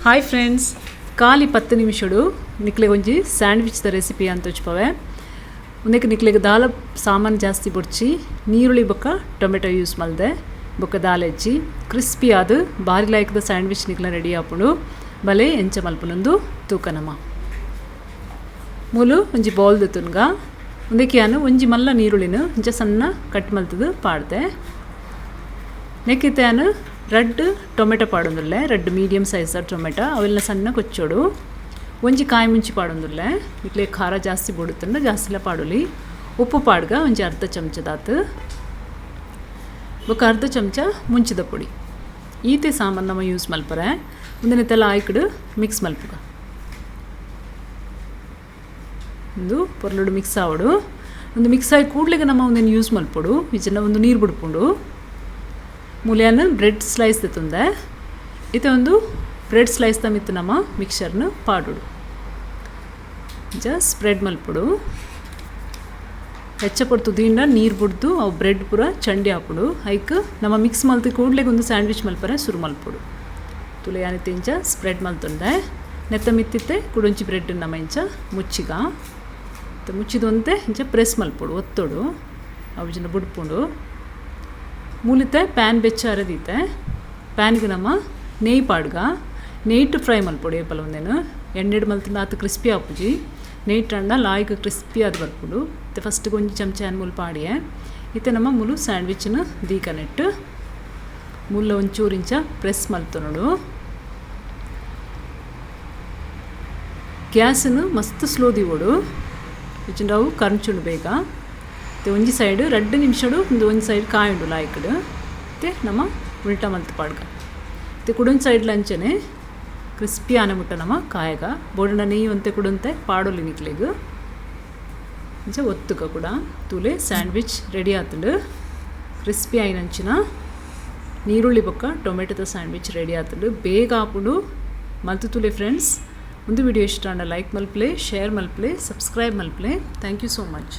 Hi friends, ಖಾಲಿ 10 ನಿಮಿಷಡು ನಿಕ್ಲೆಗ್ ಒಂಜಿ sandwich the recipe ಅಂತ ವಚ್ಪವೆ. ಉಂದೆಕ್ ನಿಕ್ಲೆಗ್ ದಾಲ ಸಾಮಾನು ಜಾಸ್ತಿ ಬೊಡ್ಚಿ, ನೀರುಳ್ಳಿ ಬೊಕ್ಕ ಟೊಮೆಟೊ ಯೂಸ್ ಮಲ್ದೆ ಬೊಕ್ಕ ದಾಲೆಜ್ಜಿ ಕ್ರಿಸ್ಪಿ ಆದ್ ಬಾರಿ ಲಾಯ್ಕದ ಸ್ಯಾಂಡ್ವಿಚ್ ನಿಕ್ಲ ರೆಡಿ ಆಪುಂಡು. ಬಲೆ ಎಂಚ ಮಲ್ಪುನೊಂದು ತೂಕನಮ. ಮೂಲು ಒಂಜಿ ಬೌಲ್ ದೆತುನ್ಗ ಉಂದೆಕ್ ಯಾನ್ ಒಂಜಿ ಮಲ್ಲ ನೀರುಳ್ಳಿನ ಇಂಚ ಸಣ್ಣ ಕಟ್ ಮಲ್ತದು ಪಾಡ್ದೆ. ನೆಕ್ಕಿತ್ತೆ ಯಾನ್ ರಡ್ಡ್ ಟೊಮೆಟೊ ಪಾಡೊಂದುಲ್ಲೆ, ರಡ್ಡ್ medium size tomato ಅವೆಲ್ಲ ಸಣ್ಣ ಕೊಚ್ಚೊಡು. ಒಂಜಿ ಕಾಯಿ ಮುಂಚಿ ಪಾಡೊಂದುಲ್ಲೆ, ಇಕ್ಲೆ ಖಾರ ಜಾಸ್ತಿ ಬೋಡುತ್ತಂಡ ಜಾಸ್ತಿಲ ಪಾಡೊಲಿ. ಉಪ್ಪು ಪಾಡ್ಗ ಒಂಜಿ ಅರ್ಧ ಚಮಚದಾತ್ ಬೊಕ್ಕ ಅರ್ಧ ಚಮಚ ಮುಂಚಿದ ಪೊಡಿ. ಈತೆ ಸಾಮಾನು ನಮ ಯೂಸ್ ಮಲ್ಪರೆ. ಉಂದೆನೆತ್ತೆಲ್ಲ ಆಯ್ಕಡು ಮಿಕ್ಸ್ ಮಲ್ಪುಗ. ಉಂದು ಪೊರ್ಲುಡು ಮಿಕ್ಸ್ ಆವೊಡು. ಉಂದು ಮಿಕ್ಸ್ ಆಯಿ ಕೂಡ್ಲೆಗ್ ನಮ ಉಂದೆನ್ ಯೂಸ್ ಮಲ್ಪೊಡು, ಇಜ್ಜಿಂಡ ಉಂದು ನೀರು ಬುಡ್ಪುಂಡು. ಮೂಲ್ಯಾನ್ ಬ್ರೆಡ್ ಸ್ಲೈಸ್ ದೆತುಂದೆ. ಇತ್ತೆ ಒಂದು ಬ್ರೆಡ್ ಸ್ಲೈಸ್ ದ ಮಿತ್ತ್ ನಮ ಮಿಕ್ಸರ್ನ ಪಾಡೊಡು. ಇಂಚ ಸ್ಪ್ರೆಡ್ ಮಲ್ಪೊಡು. ಹೆಚ್ಚ ಪೊರ್ತು ದೀಂಡ ನೀರು ಬುಡ್ದು ಅವು ಬ್ರೆಡ್ ಪೂರ ಚಂಡಿ ಆಪುಂಡು. ಐಕ್ ನಮ ಮಿಕ್ಸ್ ಮಲ್ತಿ ಕೂಡ್ಲೆಗ್ ಒಂದು ಸ್ಯಾಂಡ್ವಿಚ್ ಮಲ್ಪರೆ ಶುರು ಮಲ್ಪೊಡು. ತುಲೆ ಯಾನಿತ್ತೆ ಇಂಚ ಸ್ಪ್ರೆಡ್ ಮಲ್ತುಂಡೆ. ನೆತ್ತ ಮಿತ್ತಿತ್ತೆ ಕುಡೊಂಚಿ ಬ್ರೆಡ್ ನಮ ಇಂಚ ಮುಚ್ಚಿಗ ಮುಚ್ಚಿದ ಒಂತೆ ಇಂಚ ಪ್ರೆಸ್ ಮಲ್ಪೊಡು, ಒತ್ತೊಡು, ಅವು ಇಜ್ಜಿಂಡ ಬುಡ್ಪುಂಡು. ಮೂಲಿತೆ ಪ್ಯಾನ್ ಬೆಚ್ಚಾರ ದೀತೆ. ಪ್ಯಾನ್ಗೆ ನಮ ನೆಯ್ ಪಾಡ್ಗ. ನೆಯ್ಟ್ ಫ್ರೈ ಮಲ್ಪೊಡು ಏಪಲ ಒಂದೇನು. ಎಣ್ಣೆಡ್ ಮಲ್ತುಂಡ ಆತ್ ಕ್ರಿಸ್ಪಿ ಆಪುಜಿ. ನೆಯ್ಟ್ ಆಂಡ ಲಾಯ್ಕ್ ಕ್ರಿಸ್ಪಿ ಆದ್ ಬರ್ಪುಂಡು. ಇತ್ತೆ ಫಸ್ಟ್ ಒಂಜಿ ಚಮಚ ಯಾನ್ ಮೂಲು ಪಾಡಿಯೆ. ಇತ್ತೆ ನಮ್ಮ ಮೂಲು ಸ್ಯಾಂಡ್ವಿಚ್ನ ದೀಕನೆಟ್ಟು ಮುಲ್ಲ ಒಂಚೂರು ಇಂಚ ಪ್ರೆಸ್ ಮಲ್ತೊನೊಡು. ಗ್ಯಾಸನ್ನು ಮಸ್ತ್ ಸ್ಲೋ ದೀವೊಡು, ಇಜ್ಜಿಂಡ ಅವು ಕರ್ಂಚುಂಡು ಬೇಗ. ಇತ್ತೆ ಒಂಜಿ ಸೈಡ್ 2 ನಿಮಿಷಡು ಒಂದು ಒಂಜಿ ಸೈಡ್ ಕಾಯುಂಡು ಲಾಯ್ಕಡ್. ಇತ್ತೆ ನಮ ಉಲ್ಟಾ ಮಲ್ತ್ ಪಾಡ್ಗ. ಇತ್ತೆ ಕುಡೊಂಜಿ ಸೈಡ್ ಲಂಚನೆ ಕ್ರಿಸ್ಪಿ ಆನೆ ಮುಟ್ಟ ನಮ ಕಾಯಗ. ಬೋಡಂಡ ನೆಯ್ಯಿ ಒಂತೆ ಕುಡೊಂತೆ ಪಾಡೊಲಿ ನಿಕ್ಲೆಗ್. ಇಂಚ ಒತ್ತುಕ ಕೂಡ ತೂಲೆ ಸ್ಯಾಂಡ್ವಿಚ್ ರೆಡಿ ಆತುಂಡು. ಕ್ರಿಸ್ಪಿ ಆಯಿನಂಚಿನ ನೀರುಳ್ಳಿ ಬೊಕ್ಕ ಟೊಮೆಟೊದ ಸ್ಯಾಂಡ್ವಿಚ್ ರೆಡಿ ಆತುಂಡು. ಬೇಗ ಆಪುಂಡು. ಮಲ್ತು ತೂಲೆ ಫ್ರೆಂಡ್ಸ್. ಒಂದು ವಿಡಿಯೋ ಇಷ್ಟ ಆಂಡ ಲೈಕ್ ಮಲ್ಪಲೆ, ಶೇರ್ ಮಲ್ಪಲೆ, ಸಬ್ಸ್ಕ್ರೈಬ್ ಮಲ್ಪಲೆ. Thank you so much.